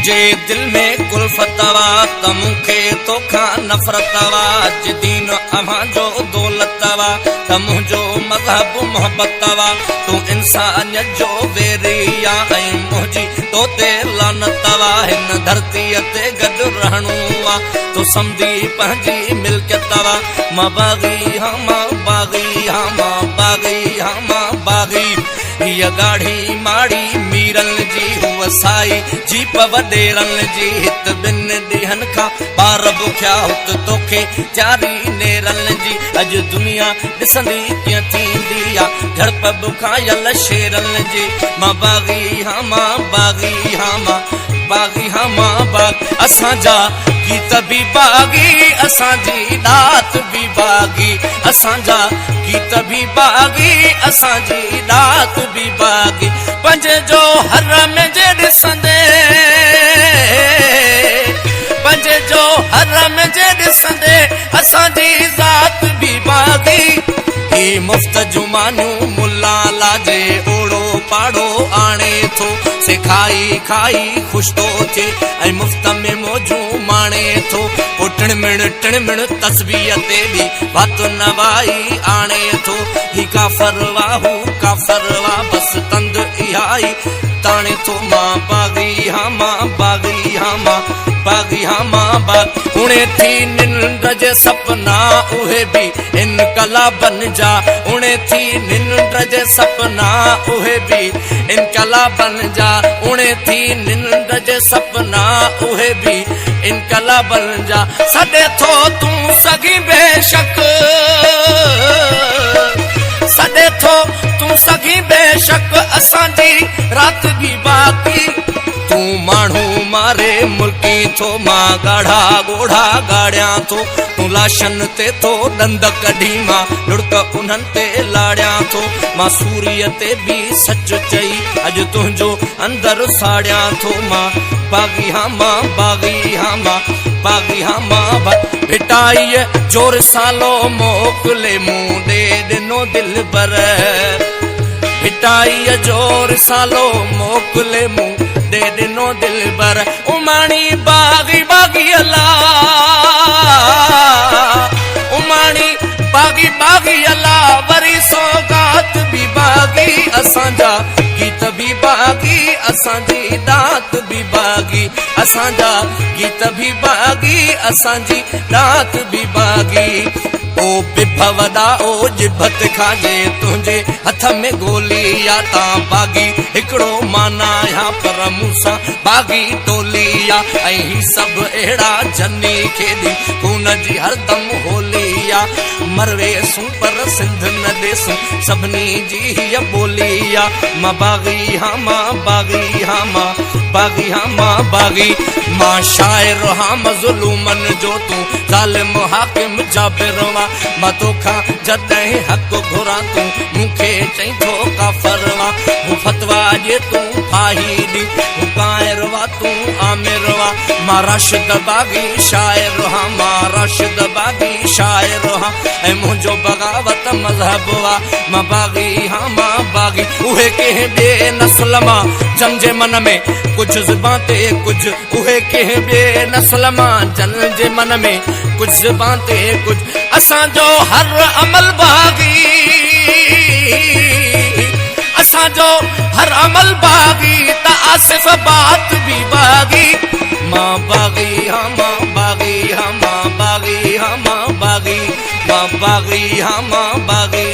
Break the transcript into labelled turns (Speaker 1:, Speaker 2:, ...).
Speaker 1: جي دل ۾ ڪلفت وا ته مون کي توکان نفرت وا، جي دين اوهان جو دولت وا ته منهنجو مذهب محبت وا. تون انسانيت جو ويري آ ۽ منهنجي تو تي لعنت وا. هن ڌرتيء تي گڏ رهڻو آ، تو سمجهي پنهنجي ملڪيت وا. مان باغي هان، مان باغي هان، مان باغي هان، مان باغي. هيء ڳاڙهي ماڙي ميرن جي، هوء سائي جيپ وڏيرن جي. هت ٻن ڏينهن کان ٻار بکيا، هت توکي تياري نيرن جي. اڄ دنيا ڏسندي ڪيئن ٿيندي آ جهڙپ بکايل شيرن جي. مان باغي هان، مان باغي هان، مان باغي هان، مان باغ. اسان جا گيت به باغي، اسان جي ڏات به باغي. اسان جا گيت به باغي، اسان جي ڏات به باغي. پنج جو هر ۾ جي ڏسندي، پنج جو هر ۾ جي ڏسندي، اسان جي ذات به باغي. هي مفت جون مانيون ملا لاجي اوڙو پاڙو آڻي ٿو، سي کائي کائي خوش ٿو ٿئي ۽ مفت ۾ موجون ماڻي ٿو. پوء ٽڻمڻ ٽڻمڻ تسبيح تي به وات نوائي آڻي ٿو. هي ڪافر وا، هو ڪافر وا، بس تند اها ئي تاڻي ٿو. مان باغي هان، مان باغي هان، مان باغي هان، مان باغ. اڻي ٿي ننڊ جي سپنا اهي به انقلابن جا، اڻي ٿي ننڊ جي سپنا اهي به انقلابن جا، اڻي ٿي ننڊ جي سپنا اهي به انقلابن جا. سڏي ٿو تون سگهين بيشڪ، سڏي ٿو تون سگهين بيشڪ، اسان جي رات به باقي. تون ماڻهو ماري مرڪين ٿو، مان ڳاڙها ڳوڙها ڳاڙيان ٿو. تون لاشن تي ٿو ڏند ڪڍين، مان لڙڪ انهن تي لاڙيان ٿو. مان سوريء تي به سچ چئي اڄ تنهنجو اندر ساڙيان ٿو. مان باغي هان، مان باغي هان، مان باغي هان، مان. ڀٽائيء جو رسالو موڪلي مون ڏي ڏنو دلبر، ڀٽائيء جو رسالو موڪلي مون ڏي ڏنو دلبر. اماڻي باغي باغي الله، اماڻي باغي باغي الله، وري سوگات به باغي. اسان جا گيت به باغي، اسان جي ڏات به باغي. اسان جا گيت به باغي، اسان جي ڏات به باغي. او بڀ وڏا، او ڄڀ تي کاڄي، تنهنجي هٿ ۾ گولي آ. تان باغي هڪڙو مان آهيان، پر مون سان باغي ٽولي آ. ۽ هي سڀ اهڙا جني کيڏي خون جي هردم هولي آ. مرويسون پر سنڌ نه ڏيسون، سڀني جي هيء ٻولي آ. مان باغي هان، مان باغي هان، مان باغي هان، مان باغي. مان شاعر هان مظلومن جو، تون ظالم حاڪم جابر وا. مان توکان جڏهن حق گهران، تون مون کي چئين ٿو ڪافر وا. هو فتويٰ ڏي تون ڦاهي ڏي، هو ڪائر وا تون آمر وا. مان راشد باغي شاعر هان، مان راشد باغي شاعر هان، ۽ منهنجو بغاوت مذهب وا. مان باغي هان، مان باغي. اهي ڪنهن ٻئي نسل مان، جن جي من ۾ ڪجهه زبان تي ڪجهه، اهي ڪنهن ٻئي نسل مان، جن جي من ۾ ڪجهه زبان تي ڪجهه. اسان جو هر عمل باغي، اسان جو هر عمل باغي، ته آصف بات به باغي. مان باغي هان، مان باغي هان، مان باغي هان، مان باغي. مان باغي هان، مان باغي